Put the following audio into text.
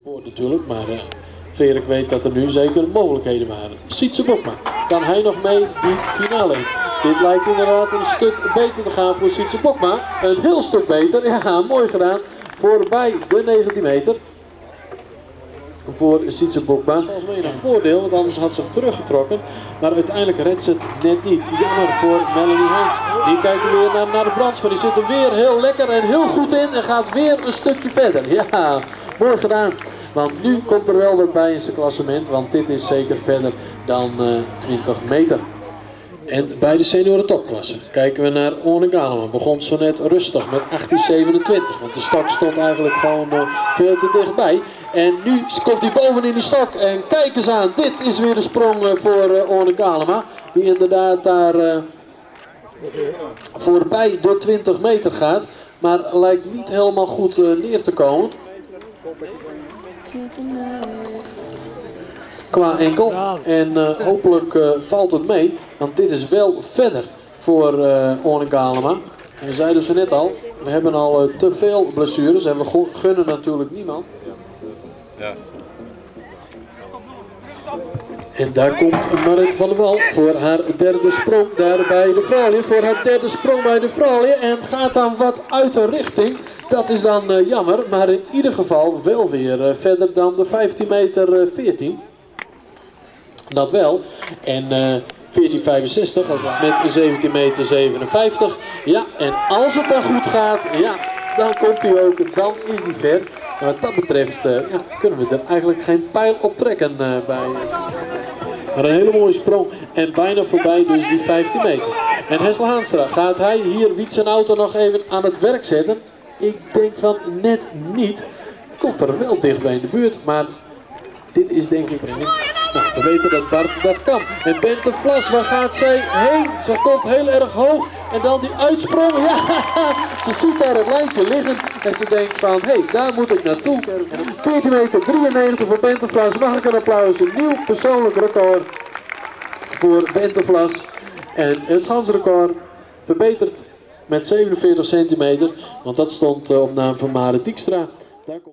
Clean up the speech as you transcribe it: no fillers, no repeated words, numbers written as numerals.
Hoort natuurlijk, maar Verik weet dat er nu zeker mogelijkheden waren. Sietse Bokma, kan hij nog mee die finale in? Dit lijkt inderdaad een stuk beter te gaan voor Sietse Bokma. Een heel stuk beter, ja, mooi gedaan. Voorbij de 19 meter. Voor Sietse Bokma. Volgens mij een voordeel, want anders had ze hem teruggetrokken. Maar uiteindelijk redt ze het net niet. Jammer voor Melanie Heins. Hier kijken we weer naar de Brands, maar die zit er weer heel lekker en heel goed in. En gaat weer een stukje verder. Ja, mooi gedaan. Want nu komt er wel wat bij in zijn klassement, want dit is zeker verder dan 20 meter. En bij de senioren topklasse kijken we naar Orne Galema. Begon zo net rustig met 18,27, want de stok stond eigenlijk gewoon veel te dichtbij. En nu komt hij boven in die stok en kijk eens aan, dit is weer de sprong voor Orne Galema. Die inderdaad daar voorbij de 20 meter gaat, maar lijkt niet helemaal goed neer te komen. Qua enkel. En hopelijk valt het mee, want dit is wel verder voor Orne Galema. En we zeiden ze net al, we hebben al te veel blessures en we gunnen natuurlijk niemand. Ja. En daar komt Marit van der Wal voor haar derde sprong daar bij de vrouwen. Voor haar derde sprong bij de vrouwen en gaat dan wat uit de richting. Dat is dan jammer, maar in ieder geval wel weer verder dan de 15 meter 14. Dat wel. En 14,65 als met 17 meter 57. Ja, en als het dan goed gaat, ja, dan komt hij ook, dan is hij ver. En wat dat betreft ja, kunnen we er eigenlijk geen pijl op trekken bij. Maar een hele mooie sprong en bijna voorbij dus die 15 meter. En Hessel Haanstra, gaat hij hier Wiets en auto nog even aan het werk zetten? Ik denk van net niet. Komt er wel dichtbij in de buurt, maar dit is denk ik... Nou, we weten dat Bart dat kan. En Bente Vlas, waar gaat zij heen? Ze komt heel erg hoog. En dan die uitsprong. Ja, ze ziet daar het lijntje liggen. En ze denkt van, hé, hey, daar moet ik naartoe. 14 meter 93 voor Bente Vlas. Mag ik een applaus? Een nieuw persoonlijk record voor Bente Vlas. En het schansrecord verbeterd met 47 centimeter. Want dat stond op naam van Marit Dijkstra. Daar komt